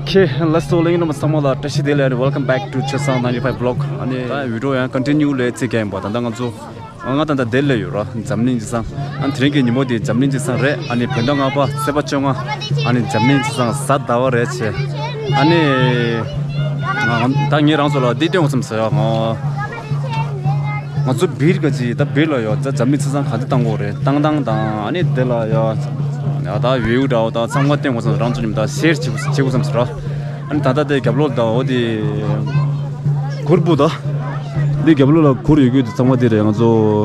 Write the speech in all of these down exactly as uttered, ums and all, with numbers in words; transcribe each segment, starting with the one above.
Okay, let's go. ལེགས་ཉེས་རྣམ་པ་ཚང་མ་ལ་བཀྲ་ཤིས་བདེ་ལེགས། Welcome back to Chosang ninety-five vlog. ཨ་ནི་ད་བི་ཌི་ཡོ་ཡང་ཀོན་ཊི་ནིའུ་ལས་བརྩི་གི་ཡིན་པ། ད་ལྟ་ང་ཚོ་ང་ད་ལྟ་ལྡི་ལི་ལ་ཡོད་ར། འཛམ་གླིང་སྤྱི་བསང་། ཨ་ནི་དེ་རིང་གི་ཉིན་མོ་དེ་འཛམ་གླིང་སྤྱི་བསང་རེད། ཨ་ནི་བོད་ཟླ་ལྔ་པ་ཚེས་པ་བཅོ་ལྔ། ཨ་ནི་འཛམ་གླིང་སྤྱི་བསང་གཟའ་ཟླ་བ་རེད་བྱས། ཨ་ནི་ང་ད་ངས་རང་ཚོ་ལ་འདི་སྟོན་དགོས་བསམ་སོང་ཡ། ང་ང་ཚོ་བིར་ག་ཅི་ད་བིར་ལ་ཡོད་ད། འཛམ་གླིང་སྤྱི་བསང་ག་དུས་བཏང་དགོས་རེད། བཏང་སྟངས་དང་ཨ་ནི་དེ་ལ་ཡ་ད་བེའུ་འདྲ་བོ་ད་ཚང་མ་སྟོན་དགོས་བསམ། རང་ཚོ་མཉམ་ད་ཤེར་བྱེད་དགོས་བྱེད་དགོས་བསམ་སོང་ར། ཨ་ནི་ད་ལྟ་དེ་རྒྱབ་ལོགས་ད་འོ་དེ་གུར་སྤུ་ད། འདི་རྒྱབ་ལོགས་ལ་གུར་ཡོད་རྒྱུ་དེ་ཚང་མ་དེ་རེད། ང་ཚོ་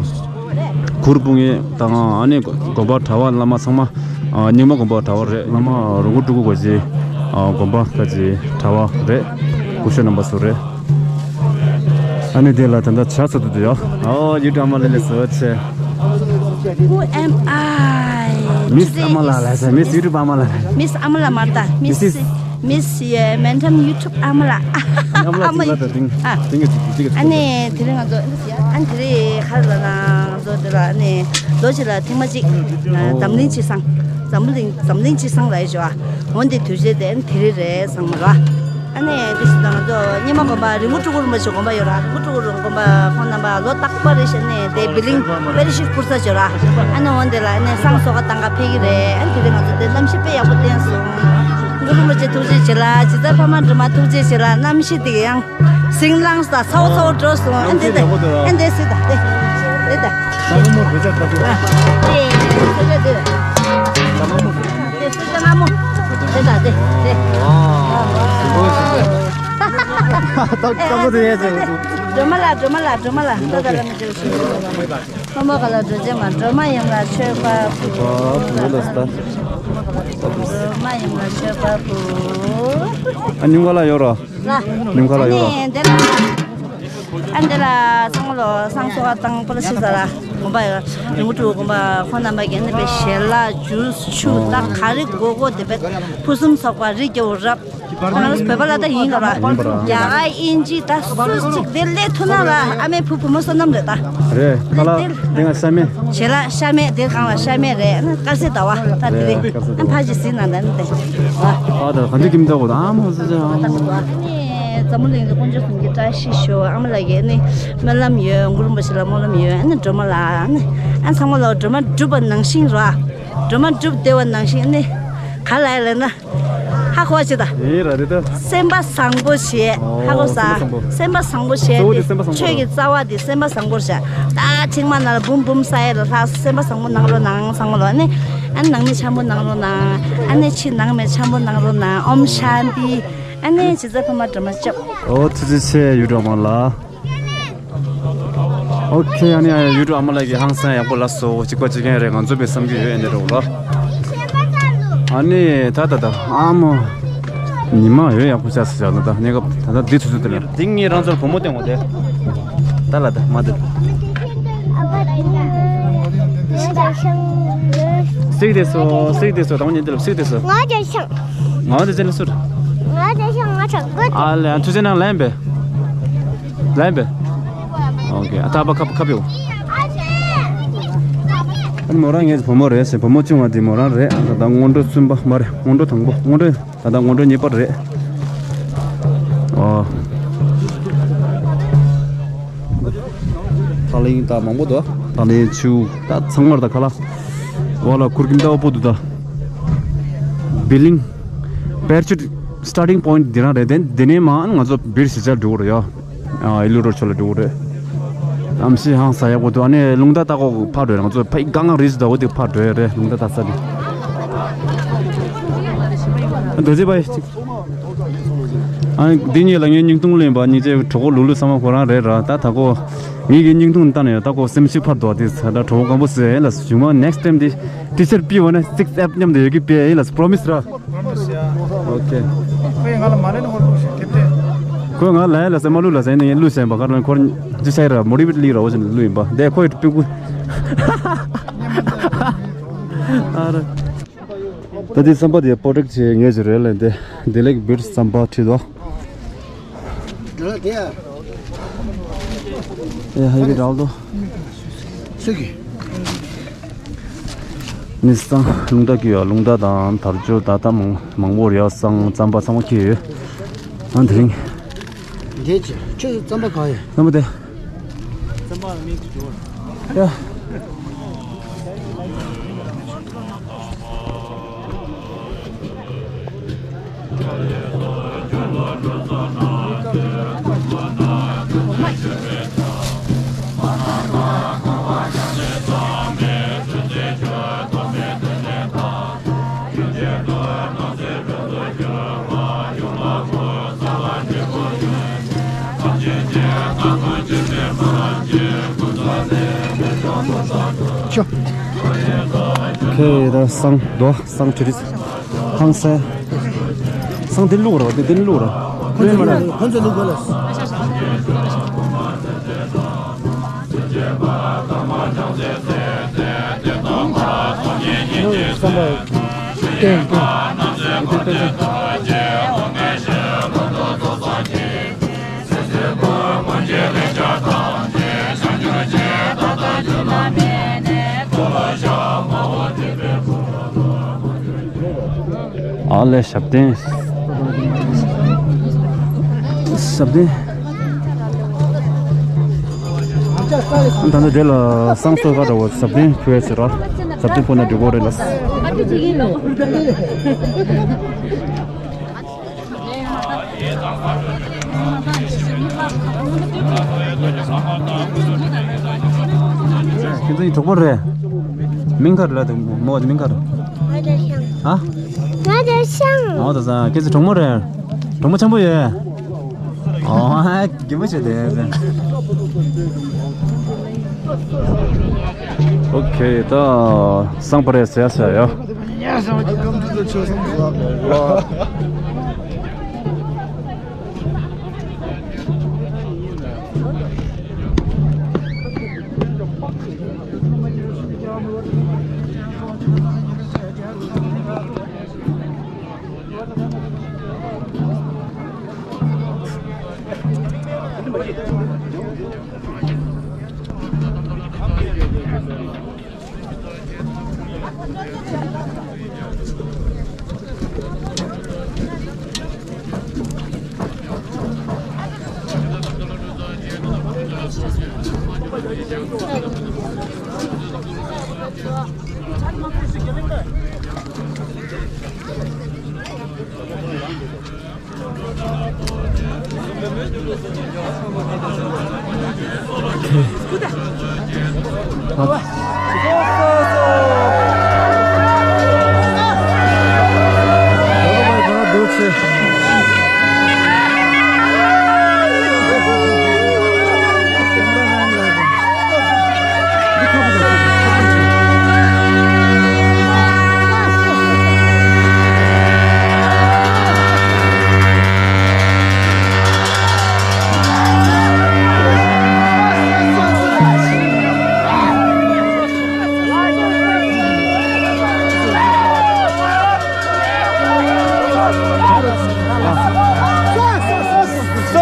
གུར་སྤུ་ངེས་དང་ཨ་ནི་དགོན་པ་གྲྭ་པ་བླ་མ་ཚང་མ། ཨ་རྙིང་མ་དགོན་པ་གྲྭ་པ་རེད། བླ་མ་རོང་པོ་སྤྲུལ་སྐུ་ག་ཅི། ཨ་དགོན་པ་ག་ཅི་གྲྭ་པ་རེད། སྐུ་ཞབས་རྣམ་པ་ཚོ་རེད། ཨ་ནི་དེ་ལ་ད་ལྟ་ཇ་ཟ་དུས་དུ་ཡོད། ཨོ་ཡུ་ཊུབ་ཨ་མ་ལེ་ལེ་བཟོ་ཆེ། Who am I? མིས་ཨ་མ་ལགས་ལ་ཟེར། མིས་ཡུ་ཊུབ་ཨ་མ་ལགས་ལ། མིས་ཨ་མ་ལགས་མ་རེད་ད། མིས། མིས་མིས་ཡེ་མན་ཐམ་ཡུ་ཊུབ་ཨ་མ་ལགས། ཨ་མ་ལགས་ཨ་མ་ཅིག་ལ་ད་ཏིང་ཨ། ཏིང་གི་ཅིག་ཅིག་ཨ་ནི་དེ་རིང་ང་ཚོ་ཨ་ནི་དེ་རིང་ག་རེ་ལབ་ན་ང་ཚོ་དེ་ལ་ཨ་ནི་ལོ་གཅིག་ལ་ཐེངས་མ་གཅིག་འཛམ་གླིང་སྤྱི་བསང་། འཛམ་གླིང་འཛམ་གླིང་སྤྱི་བསང་ལ་ཡོད་ཅོ་ཨ། འོན་ཏེ་དུས་ཆེན་དེ་ཨ་ནི་དེ་རིང་རེད་བསམ་མ་ར། ཨ་ནི་དེ་བཞིན་ད་ང་ཚོ་རྙིང་མ་དགོན་པ་རི་མོ་སྤྲུལ་སྐུ་རིན་པོ་ཆེ་དགོན་པ་ཡོད་ར། རི་མོ་སྤྲུལ་སྐུ་རིན་དགོན་པ་ཁོང་རྣམ་པ་ལོ་རྟག་པར་རེ་བཞིན་ནས་དེ་བི་ལིང་པེ་རི་ཤུཊ་ཁུར་ས་ཅོ་ར། ཨ་ནི་འོན་ཏེ་ལ་ཨ་ནི་བསང་གསོལ་ཁ་བཏང་ག་ཕེབས་ཀྱི་རེད། ཨ་ནི་དེ་རིང་ང་ཚོ་དེ་གནམ་གཤིས་དཔེ་ཡག་པོ་བསྟན་སོང་། སྐུ་རིན་པོ་ཆེ་ཐུགས་རྗེ་ཆེ་ལ། ཇི་ལྟར་ཕ་མ་སྒྲོལ་མ་ཐུགས་རྗེ་ཆེ་ལ། གནམ་གཤིས་དེ་ཡང་ཟིང་ལངས་ས་ཚ་བོ་ཚ་བོ་འགྲོ་སོང་། ཨ་ནི་དེ་ཨ་ནི་དེ་སི་ད་དེ་དེ་ད། ལ་མོ་མོ་བེ་ཅག་ད་དུ། ཨ་དེ་སི་ད་དེ། ལ་མོ་མོ། དེ་སི་ད་ལ་མོ། དེ་ད་དེ་དེ། ད་ཀ་ཀོ་དེ་ཡ་ཅེ། སྒྲོལ་མ་ལགས་སྒྲོལ་མ་ལགས་སྒྲོལ་མ་ལགས་ད་ད་ལ་མོ་ཅེ་སུ། ལྷ་མོ་ག་ལ་སྒྲོལ་ཆེན་མ། སྒྲོལ་མ་ཡུམ་ལ་མཆོད་པ་ཕུལ། ཨ་ཕུལ་ལ་སི་ད། སྒྲོལ་མ་ཡུམ་ལ་མཆོད་པ་ཕུལ། ཨ་ཉུང་ག་ལ་ཡོད་རོ། ལ། ཉུང་ག་ལ་ཡོད་རོ། ཨ་ནི་འདི་ལ། ཨ་འདི་ལ་སང་ལོ་བསང་གསོལ་བ་དང་པོ་ལ་ཕྱི་ཟ་ལ་དགོན་པ་ཡོད། རི་མོ་སྤྲུལ་སྐུ་དགོན་པ་ཁོང་རྣམ་པ་གིས་ཨ་ནི་པའི་ཞལ་ལག་ཇུས་ཆུ་ད་ག་རེ་དགོས་དགོས་དེ་པའི་ཕུན་སུམ་ཚོགས་པ་རིགས་རྒྱལ་པོ་རབ། ཁོང་རང་བོད་པ་ལ་ད་ཡིན་འགྲོ་ར། ཡིན་པ་ར། རྒྱ་གར་དབྱིན་ཇི་ད་སུ་གཅིག་དེ་སླེབས་ཐུབ་ན་ར་ཨ་མའི་བུ་བུ་མོ་བསོད་ནམས་རེད་ད། རེད་ཁ་ལག་དེ་ང་ཤ་མེད། ཞལ་ལག་ཤ་མེད་དེ་གང་ལ་ཤ་མེད་རེད། ཨ་ནི་དཀར་ཟས་ཟླ་བ་ད་དེ་རེད། དཀར་ཟས་ཟླ་བ། ཨ་ཕ་ཅི་ཟིན་ན་ད་ནི་དེ། ཨ་ད་ག་འདི་ཀིམ་ད་གོ་ད་ཨ་མ་ཟེར་ཨ་མ། ཨ་ནི་འཛམ་བུ་གླིང་གི་དཀོན་མཆོག་གསུམ་གྱི་བཀྲ་ཤིས་ཤོག་ཨ་མ་ལགས་ཀྱིས་ཨ་ནི་སྨོན་ལམ་ཡོད། གུ་རུ་རིན་པོ་ཆེ་ལ་སྨོན་ལམ་ཡོད། ཨ་ནི་སྒྲོལ་མ་ལགས་ཨ་ནི་ཨ་ཚང་མ་ལ་སྒྲོལ་མ་སྒྲུབ་པ་ནང་བཞིན་ར། སྒྲོལ་མ་སྒྲུབ་བདེ་བ་ནང་བཞིན་ཨ་ནི་ག་ལ་ཡ་ལས་ན། ཧ་གོ་ཅི་ད། ཡིན་ར་རེད་ད། སེམས་པ་བཟང་པོ་བྱས། ཧ་གོ་ས། ཨོ་སེམས་པ་བཟང་པོ། སེམས་པ་བཟང་པོ་བྱས་གཙོ་བོ་དེ་ཏེ་སེམས་པ་བཟང་པོ་ཆོས་ཀྱི་རྩ་བ་དེ་སེམས་པ་བཟང་པོ་བྱས། ད་ཐེངས་མ་ན་ལ་འབུམ་འབུམ་ས་ཡ་ལ་ལྷག་སེམས་པ་བཟང་པོ་གནང་རོགས་གནང་བཟང་པོ་ལོ་ནི། ཨ་ནི་ནང་མི་འཆམ་པོ་གནང་རོགས་གནང་། ཨ་ནི་ཕྱི་ནང་མི་འཆམ་པོ་གནང་རོགས་གནང་། ཨོམ་ཤཱན་ཏི། ཨ་ནི་ཇི་ལྟར་ཕ་མ་སྒྲོལ་མ་སྐྱབས། ཨོ་ཐུགས་རྗེ་ཆེ་ཡུལ་སྒྲོལ་མ་ལགས། ཨོ་ཁེ། ཨ་ནི་ཡུལ་སྒྲོལ་ཨ་མ་ལགས་ཀྱིས་ཧང་སང་ཡག་པོ་ལབ་སོང་། གཅིག་པ་གཅིག་རྐྱང་རེད། ང་ཚོ་དཔེ་བསམ་གྱི་ཡོད་ཨེ་འདི་རེད་བ། ཨ་ནི་ད་ད་ད་ཨ་མ་ཉི་མ་ཡོད་ཡག་པོ་ཆགས་སོང་ཟེར་ན་ད་གནས་སྐབས་ད་ད་འདི་ཚོ་ཚོ་དེ་ལ་འདི་ངས་རང་ཚོར་བུ་མོ་སྟོན་དགོས་ཏེ། ད་ལ་ད་མ་ད། སིག་དེ་སོ་སིག་དེ་སོ་དང་ཉིན་དེ་ལ་སིག་དེ་སོ། ང་དེ་ཤང་། ང་དེ་ཅན་སུར། ང་དེ་ཤང་ང་ཆག་གོ། ཨ་ལེ་ཨ་ཐུ་ཅན་ནང་ལན་པེ། ལན་པེ། ཨོ་ཁེ། ཨ་ཐ་པ་ཁ་པ་ཁ་པེའོ། ཨ་ནི་མོ་རང་ངའི་བུ་མོ་རེད་ཟེར། བུ་མོ་ཆུང་བ་འདི་མོ་རང་རེད། ཨ་ད་ད་སྔོན་འགྲོ་གསུམ་པ་མ་རེད། སྔོན་འགྲོ་དང་པོ། སྔོན་འགྲོ་ད་ད་སྔོན་འགྲོ་གཉིས་པ་རེད། ཨོ། ཐག་ལིང་ད་མང་པོ་འདུག་ཐག་ལིང་ཆུ་ད་ཚང་མར་ད་ཁ་ལ་བ་ལ་ཁུར་གིམ་ད་བ་པོ་འདུག་ད་བི་ལིང་པེར་ཆུ་སི་ཊར་ཊིང་པོའིན་ཊི་འདི་རང་རེད། དེ་འདི་ནས་མ་ང་ཚོ་བིར་ཞི་ཆར་འགྲོ་གི་རེད་ཡ། ཨ་ཨི་ལུ་རོ་ཆོ་ལ་འགྲོ་གི་རེད། ཨམ་སི་ཧང་ས་ཡག་པོ་འདུག་ཨ་ནི་རླུང་རྟ་ལྟ་གོ་ཕར་འགྲོ་ཡ། ང་ཚོ་ཕ་ཡི་གང་གང་རིས་ད་འོ་དེ་ཕར་འགྲོ་ཡ་རེད། རླུང་རྟ་ལྟ་ས་དེ། རྡོ་རྗེ་བ་ཡི་ཅིག་ཨ་ནི་འདི་གཉིས་ལ་ངའི་སྙིང་ཐུང་ལེན་པ་གཉིས་ཀྱི་གྲོགས་པོ་ལུ་ལུ་ཚང་མ་ཁོ་རང་རེད་ར། ད་ད་ཁོ་ངེད་ཀྱི་སྙིང་ཐུང་ལྟ་ནས་ད་ཁོ་སེམས་ཤུགས་འཕར་འདུག་དེ་ད་གྲོགས་པོ་སྐམ་པོ་ཟེར་ཡིན་ལ་གཞུག་མ་ནེགསི་ཊེམ་དེ་ཊི་ཤར་ཊི་པི་བ་ན་སིག་སི་ཨེབ་མཉམ་དུ་ཡོད་ཀྱི་པེ་ཡིན་ལ་པོ་རོ་མི་སི་ར། ཨོ་ཁེ། ཁོས་ང་ལ་མ་ལེན་ཧོར་ལུགས་ཤིག་ཁེབས་ཏེ། ཁོས་ང་ལ་ཡ་ལ་སེ་མ་ལུ་ལ་སེ་ནས་ལུས་སེམས་པ་ག་རང་ཁོར་ཅི་ཤ་ཡི་ར་མོ་རི་བི་ལི་ར་འོ་ཞིན་ལུས་ཡིན་པ་དེ་ཁོས་ཏུ་ཀུ། ཨ་ར། ད་དེ་བསམ་པ་དེ་པོ་ཊེག་བྱེད་ངེས་ཀྱི་རེད་ལ་དེ་དེ་ལེགས་བིར་བསམ་པ་ཁྲིད་དོ། དེ་ལ་དེ་ཡ། ཨེ་ཧ་ཡི་གི་འདྲ་བོ་དོ། སུ་གི། ནི་བསང་རླུང་རྟ་ཀྱི་ཡོད། རླུང་རྟ་དང་དར་ལྕོག་ད་ལྟ་མང་མང་པོ་རེད། བསང་རྩམ་པ་ཚང་མ་ཁྱེར་ཡོད། ཨ་དེ་རིང་། འདས་ཀྱི་ཁྱོད་རྩམ་པ་གང་ཡོད། རྩམ་པ་དེ། རྩམ་པ་མིག་ཅིག་འགྲོ། ཡ། ཁྱོད། ཁྱོད་ད་བསང་རྡོ་བསང་ཁྲི་ཁྲི། ཧང་སེ། བསང་དེ་བླུགས་ར། དེ་དེ་བླུགས་ར། ཁོ་ཚོ་ལ་ཁོ་ཚོ་བླུགས་དགོས་ལ། བསམ་པ་བསྟན་བསྟན། ཨ་ལས་ཞབས་བརྟན། ཞབས་བརྟན། ད་ནི་དེ་ལ་བསང་གསོལ་ག་འདྲ་བོ་ཞབས་བརྟན་ཕུལ་ཟེར་རོ། ཞབས་བརྟན་ཕུལ་ན་འགྲིག་གོ་རེད་ལ། ཁྱེད་ཚོའི་གྲོགས་པོ་རེད། མིང་ག་རེ་ལབ་འདུག་མོ་དེ་མིང་ག་རེ། ཧ། ང་དེ་ཤང་། ཨོ་ད་ས་ཁྱེད་ཚོའི་གྲོགས་མོ་རེད། གྲོགས་མོ་ཆེན་པོ་ཡོད། ཨོ་ཧ་རྒན་པོ་བྱས་ཏེ། ཨོ་ཁེ་ད་བསང་པ་རེད་ཟེར་ཟེར་ཡོད།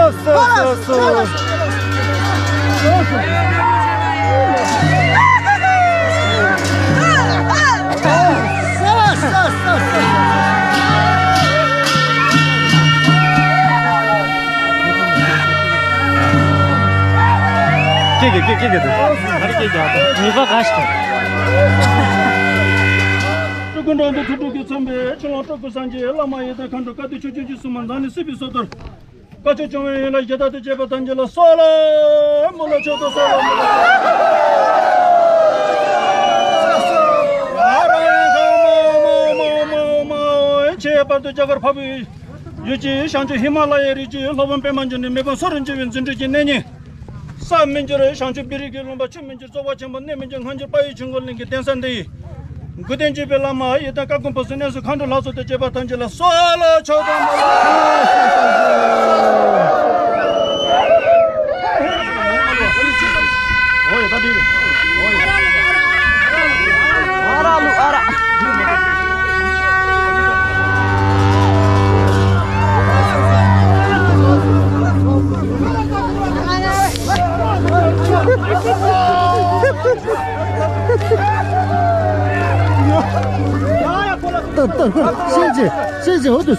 སོ་སོ་སོ་སོ། ཀྱེ་ཀྱེ་ཀྱེ་ཀྱེ་ཀྱེ། ཨ་རི་ཀྱེ་ཀྱེ། ནུས་པ་ག་ཞིག་སྤྲུལ་སྐུ་འགྲོ་འདུལ་ཁྲི་དྲུག་གིས་མཚོན་པའི་ཕྱི་ལོགས་སྤྲུལ་སྐུ་སངས་རྒྱས་བླ་མ་ཡི་དམ་མཁའ་འགྲོ་བཀའ་བསྡུ་ཆོས་སྐྱོང་རྗེ་བཙུན་མ་མཛངས་ནས་སྲིད་པའི་སྲོལ་གཏོད། བཀའ་ཆོས་སྐྱོང་བའི་ཡུལ་ལ་གཞི་བདག་ཏུ་བཅས་པ་ཐམས་ཅད་ལ་གསོལ་ལོ། མོ་ལ་མཆོད་དོ་གསོལ་ལོ། མོ་ལ་མཆོད་དོ་གསོལ་ལོ། ཆེས་བར་དུ་རྒྱ་གར་འཕགས་པའི་ཡུལ་གྱི་བྱང་ཆུབ་ཧི་མ་ལ་ཡའི་རི་རྒྱུད་སློབ་དཔོན་པདྨ་འབྱུང་གནས་མི་ཕམ་སུ་རུ་འགྱུར་བའི་རྫུ་འཕྲུལ་གྱི་གནས་རྙིང་། ས་མི་འགྱུར་བྱང་ཆུབ་བེ་རི་ཀའི་ལུང་པ། ཆུ་མི་འགྱུར་རྩོལ་བ་ཆེན་པོ། གནས་མི་འགྱུར་སྔ་འགྱུར་དཔལ་ཡུལ་ཆོས་འཁོར་གླིང་གི་གདན་ས་འདི་ཡི་མགོན་དོན་གཅིག་པའི་བླ་མ་ཡི་དམ་བཀའ་དགོངས་པ་སུ་གནས་སུ་མཁའ་འགྲོ་ལྷ་ཚོགས་དང་བཅས་པ་ཐམས་ཅད་ལ་གསོལ་ལོ། ཆོག་དང་མ་ལོ། ཟེར་འོ་དུ།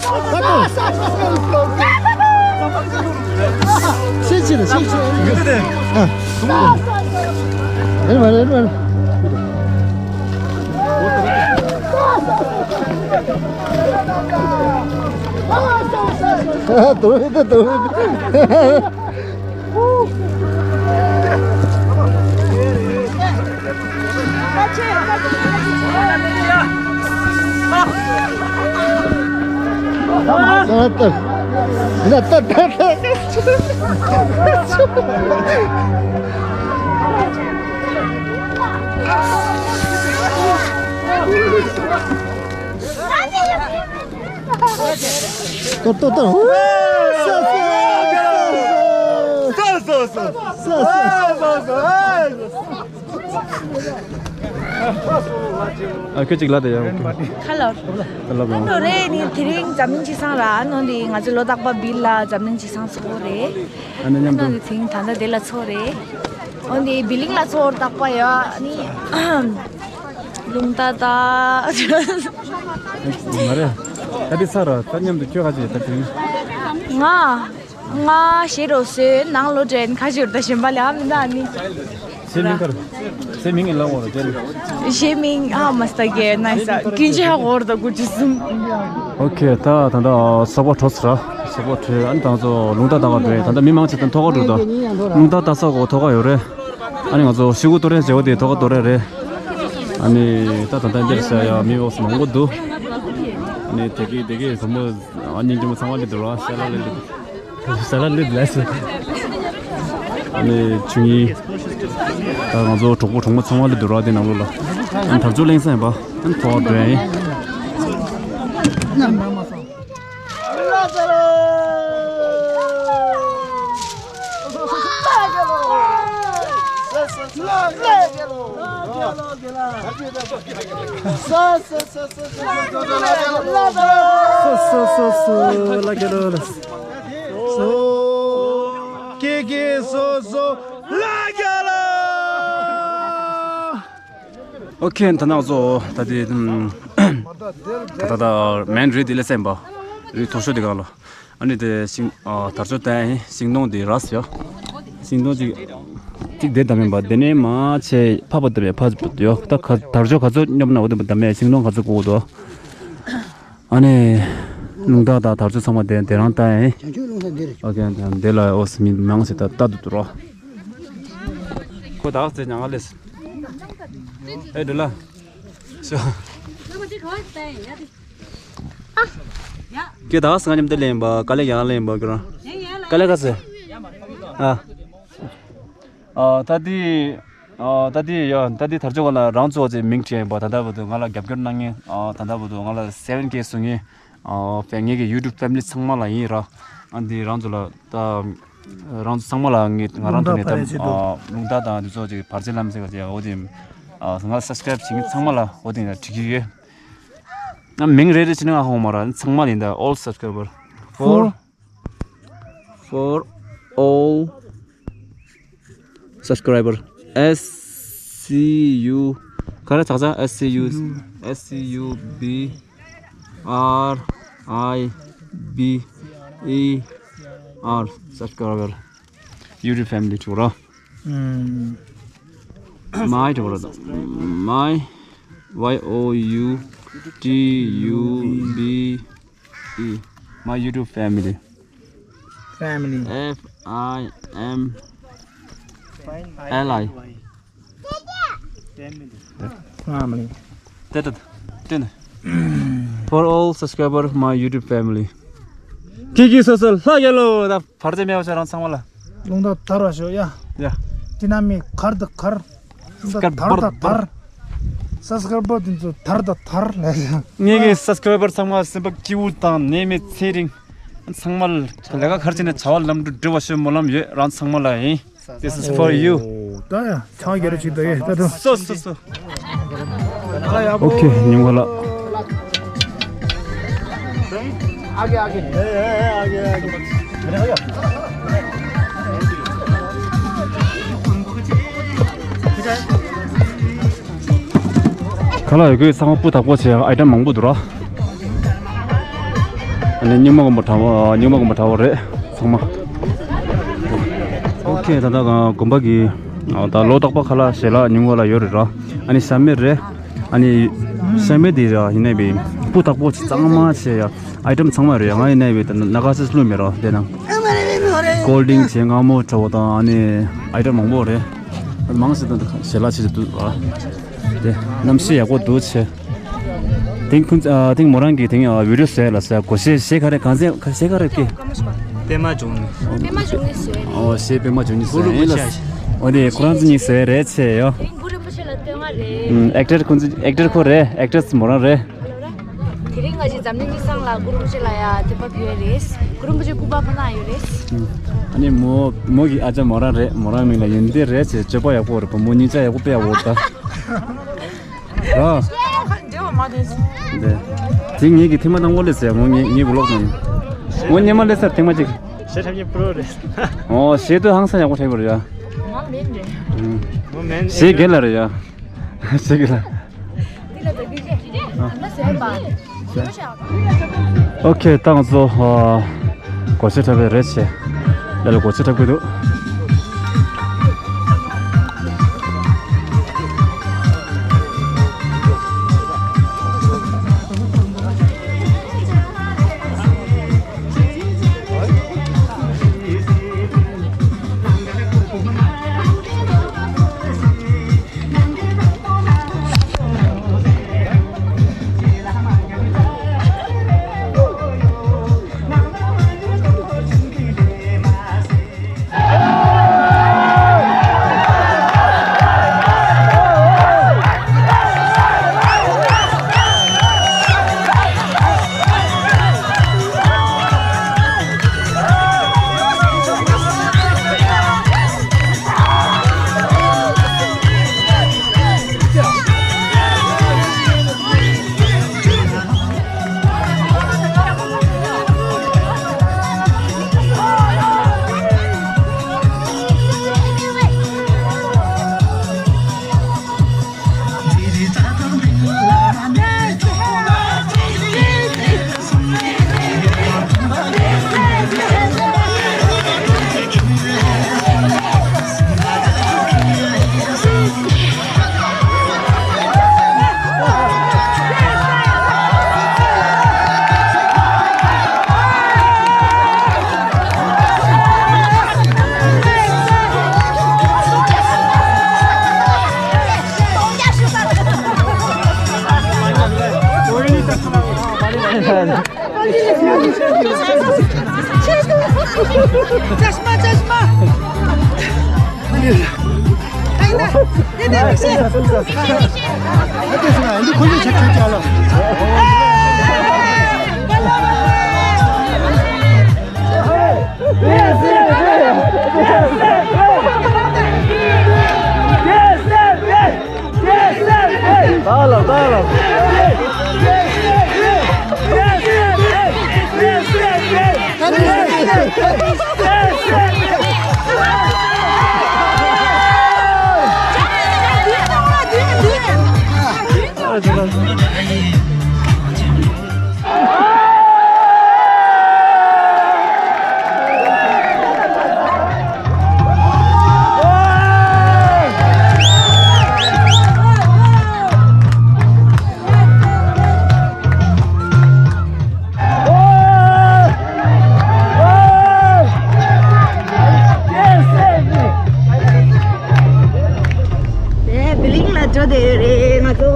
ཤེས་ཆེ་ལ་ཤེས་ཆེ། ཨ། ཨེ་མ་རེད་མ་རེད། ཨ་དུ་ཧི་དུ་དུ་ཧི་དུ། ཏོ་ཏོ་ཏོ། ཨ་ཁྱོད་ཅིག་ལ་དེ་ཡང་། ཁ་ལོར། ཁ་ལོར། ཨ་ནོ་རེད་ནི་དེ་རིང་འཛམ་གླིང་སྤྱི་བསང་ར་ཨ་ནོ་འདི་ང་ཚོ་ལོ་རྟག་པ་བིལ་ལ་འཛམ་གླིང་སྤྱི་བསང་ཚོགས་རེད། ཨ་ནི་མཉམ་དུ། ཨ་ནོ་འདི་ཚིང་ད་ལྟ་དེ་ལ་ཚོགས་རེད། འོ་འདི་བི་ལིང་ལ་ཚོགས་རྟག་པ་ཡ་ནི། ལུང་ཏ་ཏ། མ་རེད། ད་འདི་ཚར་ར་ད་མཉམ་དུ་ཁྱོད་ཁ་ཅིག་ད་དྲིན། ང་། ང་ཞེ་རོ་སོའི་ནང་ལོ་དྲན་ཁ་ཞུར་ད་ཞེན་པ་ལ་ཨ་མི་ན་ནི། ཞེ་མིང་གར། ཞེ་མིང་ངི་ལ་འོ་ར་ཅན། ཞེ་མིང་ཨ་མ་སྟ་གེ་ན་ས་ཀིན་ཅི་ཧ་འོར་ད་ཀུ་ཅི་སུམ། ཨོ་ཁེ་ད་ད་ད་སོག་པོ་འཕྲོ་ཚར། སོག་པོ་འཕྲོ་ཨ་ནི་ད་ང་ཚོ་ལུང་ཏ་ད་ག་འགྲོ་ཡིན། ད་ད་མི་མང་ཆེ་ད་ཐོག་ཁ་འགྲོ་ད། ལུང་ཏ་ད་ས་གོ་ཐོག་ཁ་ཡོད་རེད། ཨ་ནི་ང་ཚོ་ཤི་གུ་ཏོ་རེ་ཇེ་བོ་དེ་ཐོག་ཁ་ཏོ་རེ་རེད། ཨ་ནི་ད་ད་ད་འདིར་ས་ཡ་མི་འོག་སུ་མང་པོ་འདུག་ཨ་ནི་དེ་གི་དེ་གི་བུ་མོ་ཨ་ནི་ཉིན་རྒྱུན་མ་ཚང་མ་ལི་འདུག་ར་ཤ་ལ་ལི་འདུག་ས་ལ་ལི་ལ་སི། ཨ་ནི་ཆུང་ཡིན། ད་ང་ཚོ་གྲོགས་པོ་གྲོགས་མོ་ཚང་མ་ལི་འདུག་ར་དེ་ནང་ལོགས་ལ། ཨ་ནི་དར་ལྕོག་གླེང་ས་ཡིན་པ། ཨ་ནི་ཐོག་འགྲོ་ཡིན། སོ་སོ་སོ་སོ་ལ་གེ་ལོ་ལ། སོ། ཀེ་ཀེ་སོ་སོ་ལ་གེ་ལོ། ཨོ་ཁེ་ད་ནང་བཟོ་ད་དེ་ད་ད་མེན་རི་དེ་ལ་སེམས་པ་རི་མཐོ་ཤོས་དེ་ག་ལ། ཨ་ནི་དེ་ཤིང་ཨ་དར་ལྕོག་དེ་ཡིན། ཤིང་སྡོང་དེ་ར་སི་ཡོ། ཤིང་སྡོང་ཅིག་ཅིག་དེ་ད་མེན་པ་དེ་ནས་མ་ཆེ་ཕ་པ་དེ་བས་ཕ་ཡོ། ད་ག་དར་ལྕོག་ག་ཚོད་སྙོབ་ན་འོ་དེ་ད་མེད། ཤིང་སྡོང་ག་ཚོད་གོ་དོ། ཨ་ནི། ལུང་དག་དང་དར་ལྕོག་ཚང་མ་དེ་དེ་རང་ལྟ་ཡིན། བྱང་ཆུབ་ལུང་ས་འདིར། ཨོ་ཁེ་དེ་ལ་ཨོ་སི་མི་མང་སེ་ད་ལྟ་དུ་དུ་རོ། ཁོ་དག་ཚེ་ཉང་ང་ལེས། ཨེ་འདྲ་ལ། ཤོ། ཀྱེ་དག་སང་ཉམས་དེ་ལེན་པ་ག་ལེ་ཡང་ལེན་པ་ཀྱི་རང་། ག་ལེ་ག་ཚེ། ཨ། ཨ་ད་དེ། ཨ་ད་དེ་ཡ་ད་དེ་དར་ལྕོག་ག་ལ་རང་ཚོ་ཚེ་མིང་བྲིས་ཡིན་པ། ད་ལྟ་བར་དུ་ང་ལ་རྒྱབ་སྐྱོར་གནང་མཁན། ཨ་ད་ལྟ་བར་དུ་ང་ལ་སེ་ཝེན་ཀེ་སོང་མཁན། ཨ་ཕེ་ངེད་ཀྱི་ཡུ་ཊུབ་ཕེ་མི་ལི་ཚང་མ་ལ་ཡིན་ར། ཨ་འདི་རང་ཚོ་ལ་ད་རང་ཚོ་ཚང་མ་ལ་ངས་ང་རང་ཐོག་ནས་ད་ཨ་ལུང་རྟགས་དང་འདི་ཚོ་ཅིག་བར་ཆད་ལམ་ཟེར་ག་ཅིག་འོ་དེ། ཨ་ང་ལ་སབ་སི་ཀ་རེབ་བྱེད་མཁན་ཚང་མ་ལ་འོ་དེ་ང་འགྲིག་གི་ཡོད། ང་མིང་རེ་རེ་བྱས་ནས་ང་ཧོ་མ་ར་ཚང་མ་ལ་ཡིན་ད། All subscriber for for all subscriber. S C U ག་རེ་ཚགས་ཚགས། S C U S C U B R I B E R subscriber YouTube family ཅིག་ར། ཨུམ། མའི་ཅིག་ར། མའི Y O U T U B E. My YouTube family. Family. F I M L I. Family. ཏེ་ཏེ་ཏེ་ནེ། For all subscriber, my YouTube family. ཀི་ཀི་སོ་སོ་ལྷ་རྒྱལ་ལོ། ད་བར་ཆད་མེད་པ་བྱ་རང་ཚང་མ་ལ། ལུང་དང་དར་བ་ཤོག་ཡ། ཡ། དེ་ན་མི་གར་དང་གར། ལུང་དང་དར་དང་དར། སབ་སི་ཀ་རའི་བར་དེ་ཚོ་དར་དང་དར་ལས། ངེད་ཀྱི་སབ་སི་ཀ་རའི་བར་ཚང་མ་སེམས་པ་སྐྱིད་པོ་དང་ནད་མེད་ཚེ་རིང་། ཚང་མ་ལ་ལས་ཀ་གར་བྱས་ནས་བྱ་བ་ལམ་འགྲོ་འགྲུབ་པ་ཤོག་སྨོན་ལམ་ཡོད་རང་ཚང་མ་ལ་ཡིན། This is for you. ད་ཡ་ཆང་རྒྱ་རེ་ཅིག་ད་ཡེ་ད་དུ། སོ་སོ་སོ། ཨོ་ཁེ་ཉིན་གོ་ལ། ག་ལ་ཡོད་གི་ཚང་མ་སྤུ་དག་པོ་བྱས་ཨའི་ཊམ་མང་པོ་འདུག་ར། ཨ་ནི་རྙིང་མ་དགོན་པ་དྲ་བ། རྙིང་མ་དགོན་པ་དྲ་བ་རེད་ཚང་མ། ཨོ་ཁེ། ད་ལྟ་དགོན་པ་གི་ད་ལོ་རྟག་པ་ཁ་ལག་ཞལ་ལག་ཉོ་གི་ལ་ཡོད་རེད་ར། ཨ་ནི་ས་མེད་རེད། ཨ་ནི་ས་མེད་དེ་ར་ཡིན་ནའི་བི་སྤུ་དག་པོ་གཙང་མ་བྱས་ཡ། ཨའི་ཊམ་ཚང་མ་རེད། ང་ཡིན་ནའི་བི་ད་ན་ག་ས་ལུས་མེད་ར་དེ་ན། ཀོལ་ཌིང་བྱས། མངར་མོ་དྲ་བ་དང་ཨ་ནི་ཨའི་ཊམ་མང་པོ་རེད། མང་སེ་ད་ཞལ་ལག་ཆེ་ཆེ་འདུག་ར། དེ་གནམ་གཤིས་ཡག་པོ་འདུག་བྱས། དེང་ཁུན་ཨ་དེང་མོ་རང་གིས་དེང་ཨ་བི་ཌི་ཡོ་བཟོས་ལ་ཟེར་གོ་ཤེས་ཤེས་ག་རེ་གང་ཟེར་ག་ཤེས་ག་རེ་ཀི། པད་མ་འབྱུང་གནས། པད་མ་འབྱུང་གནས་བཟོས་རེད། ཨོ་ཤེས། པད་མ་འབྱུང་གནས་བཟོས་ཡིན་ལ། ཨོ་དེ་ཁོ་རང་ཚོ་གཉིས་བཟོས་རེད་བྱས་ཡོ། དེང་གུ་རུ་རིན་པོ་ཆེ་ལ་བསྟོད་བསྔགས་རེད། ཨུམ་ཨེག་ཊར་ཁོ་ཚོ་ཨེག་ཊར་ཁོ་རེད། ཨེག་ཊར་སི་མོ་རང་རེད། དེ་རིང་ང་ཞིག་འཛམ་གླིང་སྤྱི་བསང་ལ་གུ་རུ་རིན་པོ་ཆེ་ལ་ཡ་དད་པ་ཕུལ་ཡ་རེད། གུ་རུ་རིན་པོ་ཆེ་སྐུ་པར་ཕ་ན་ཡོད་རེད། ཨུམ་ཨ་ནི་མོ་མོ་གི་ཨ་ཅག་མོ་རང་རེད། མོ་རང་མིང་ལ་ཡོན་ཏན་རེད་བྱས། སྤྱོད་པ་ཡག་པོ་རེད། བུ་མོ་སྙིང་རྗེ་ཡག་པོ་དཔེ་ཡག་པོ་རེད་ད། ར། འདྲེ་བ་མ་དེ། འདི། དེ་ངེད་ཀྱི་ཐེངས་མ་དང་པོ་ལས་ཟེར་མོ་ངེད་ངེད་བུ་ལོག་དང་། མོ་སྙེ་མ་ལས་ཟེར་ཐེངས་མ་གཅིག་ཞེ་ཐབས་ཉེ་པྲོ་རེད། ཨོ་ཞེ་དུ་ཧང་སང་ཡག་པོ་ཐེབས་པ་རེད་ཡ། ང་མིན་རེད། ཨུམ། མོ་མིན་ཞེ་རྒན་ལ་རེད་ཡ། ཞེ་རྒན་ལ། འདི་ལ་ད་གི་ཞེ། ང་ཟེར་བ། ཨོ་ཁེ། ད་ང་ཚོ་ཨ་སྒོ་ཕྱེ་འཁྲབ་པའི་རེད་བྱས། ལ་ལ་སྒོ་ཕྱེ་འཁྲབ་གི་འདུག་ཅེས་མ་ཅེས་མ། དེ་བི་ལིང་ལ་འགྲོ་བསྡད་ཡོད་རེད་ང་ཚོ།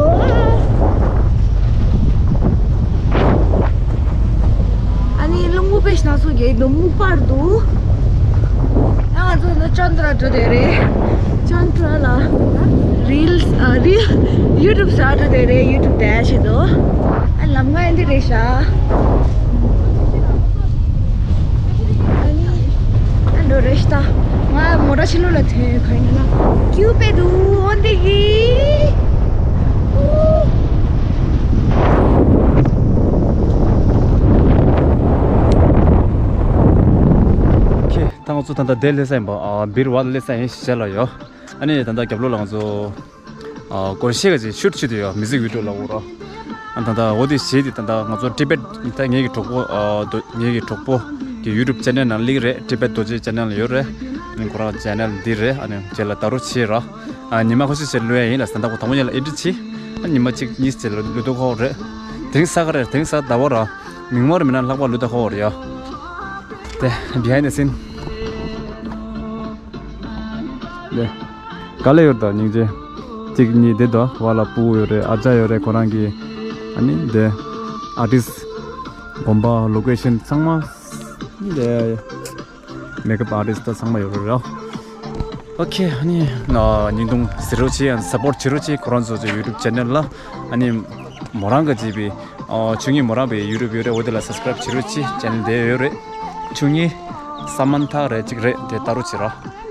ཨ་ནི་རླུང་བུ་དཔེ་སྣ་ཚོགས་རྒྱག་འདུག་སྨུག་པར་འདུག་ཨ་ང་ཚོ་ནི་ཅན་ཏྲ་འགྲོ་བསྡད་རེད། ཅན་ཏྲ་ལ་རིལ་ཨ་རིལ་ཡུ་ཊུབ་ས་འགྲོ་བསྡད་རེད། ཡུ་ཊུབ་དེ་བྱེད་དོ། ཨ་ལམ་ང་འདི་རེད་ཤག་ཨ་ནི་ཨ་འགྲོ་རེད་ཤག་ང་མོ་ཊ་ཕྱི་ལོགས་ལ་ཐོན་ག་ཡིན་ན་ཀིའུ་དཔེ་འདུག་འོ་འདི་གི་ཁྱེད། ད་ང་ཚོ་ད་ལྟ་དེ་སླེབས་ས་ཡིན་པ། ཨ་བིར་ཝལ་སླེབས་ས་ཡིན་ཞེས་ལ་ཡོད། ཨ་ནི་ད་ལྟ་རྒྱབ་ལོགས་ལ་ང་ཚོ་ཨ་སྒོར་གཞས་ག་ཅིག་ཤུཊ་བྱེད་དུ་ཡོད། མིའུ་ཟིག་བི་ཌི་ཡོ་ལ་འོ་རོ། ཨ་ད་ད་འོ་དེ་བྱས་དེ་ད་ད་ང་ཚོ་ཊི་བེཊ་ད་ངེད་ཀྱི་གྲོགས་པོ་ཨ་རྡོ་ངེད་ཀྱི་གྲོགས་པོ་གི་ཡུ་ཊུབ་ཅེ་ནལ་ནང་སླེབས་རེད། ཊི་བེཊ་རྡོ་རྗེ་ཅེ་ནལ་ཡོད་རེད། ཨ་ནི་ཁོ་རང་ཅེ་ནལ་འདི་རེད། ཨ་ནི་རྗེས་ལ་ད་རུ་བྱེད་ར། ཨ་ཉི་མ་ཁ་ཤས་ཤིག་ལུས་ཡ་ཡིན་ལ་ཟ་འདྲ་པོ་དང་པོ་ཉིད་ལ་ཨེ་འདྲ་བྱེད། ཨ་ཉི་མ་གཅིག་གཉིས་ཅིག་ལ་ལུས་ཐུབ་ཁོ་རེད། དེ་རིང་གཟའ་ག་རེ་རེད། དེ་རིང་གཟའ་ཟླ་བ་ར། མིག་དམར་མིན་ན་ལྷག་པར་ལུས་ཐུབ་ཁོ་རེད་ཡ། དེ་བི་ཧའིན་ཌི་སིན། དེ་ག་ལེ་ཡོད་ད་སྙིང་རྗེ། གཅིག་གཉིས་དེ་ད་བ་ལ་སྤུ་གུ་ཡོད་རེད། ཨ་ཅག་ཡོད་རེད། ཁོ་རང་གི་ཨ་ནི་དེ་ཨར་ཊིསི་དགོན་པ་ལོ་ཀེ་ཤན་ཚང་མ་དེ། མེག་ཨབ་ཨར་ཊིསི་ད་ཚང་མ་ཡོད་རེད་ར། ཨོ་ཁེ། ཨ་ནི་ཨ་བརྙན་ཐུང་གཟིགས་རོགས་བྱེད། ཡང་སཔོརྚ་བྱེད་རོགས་བྱེད། ཁོ་རང་ཚོ་ཚོ་ཡུ་ཊུབ་ཅེ་ནལ་ལ། ཨ་ནི་མོ་རང་གི་ཅེ་བི་ཨ་ཆོས་ཉིད་མོ་རང་བའི་ཡུ་ཊུབ་ཡོད་རེད། འོ་དེ་ལ་སབ་སི་ཀ་རེབ་བྱེད་རོགས་བྱེད། ཅེ་ནལ་དེ་ཡོད་རེད། ཆོས་ཉིད་ས་མན་ཐ་རེད་ཅིག་རེད། དེ་ལྟ་རོགས་བྱེད་ར།